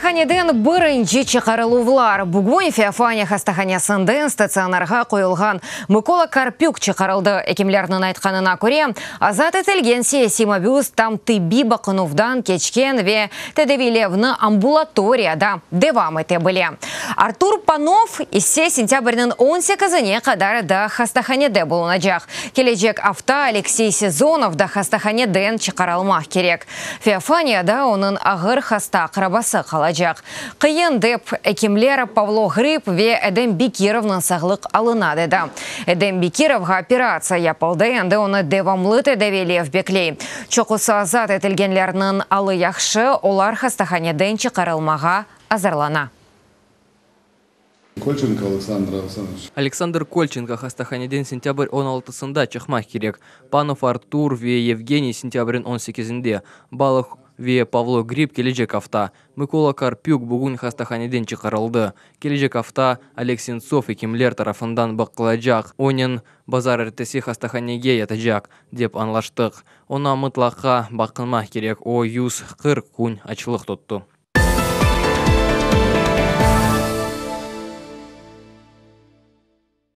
Hastahaneden birinci çıqarıluvlar. Bugün Feofaniya hastahanesinden statsionarğa qoyulğan Mıkola Karpük çıqarıldı. Ekimlerniñ aytqanına köre, azat etilgen siyasiy mabüs tam tibbiy baqınuvdan keçken ve tedaviylevni ambulatoriyada devam ete bile. Artur Panov ise sentâbrniñ 18-ine qadar daa hastahanede bulunacaq. Kelecek afta Aleksey Sezonov da hastahaneden çıqarılmaq kerek. Feofaniyada onıñ ağır hasta aqrabası qalacaq. Qıyın dep, ekimler Pavlo Ğrib ve Edem Bekirovnıñ sağlıq alına dedi. Edem Bekirovğa operatsiya yapıldı, endi onı devamlı tedaviylev bekley. Çoqusı azat etilgenlerniñ alı yahşı, olar hastahaneden çıqarılmağa azırlana. Kolçenko Aleksandr Aleksandroviç. Aleksandr Kolçenko hastahaneden sentâbr 16-sında çıqmaq kerek, Panov Artur ve Yevgeniy sentâbrniñ 18-inde, Baluh ve Pavlo Grib kelecek afta. Mıkola Karpük bugün hastahaneden çıqarıldı. Kelecek afta Oleg Sentsov ekimler tarafından baqılacaq, onen bazarertesi hastahanege yatacaq, dep añlaştıq. Oña mıtlaqa baqınmaq kerek, o, 140 kün açlıq tuttı.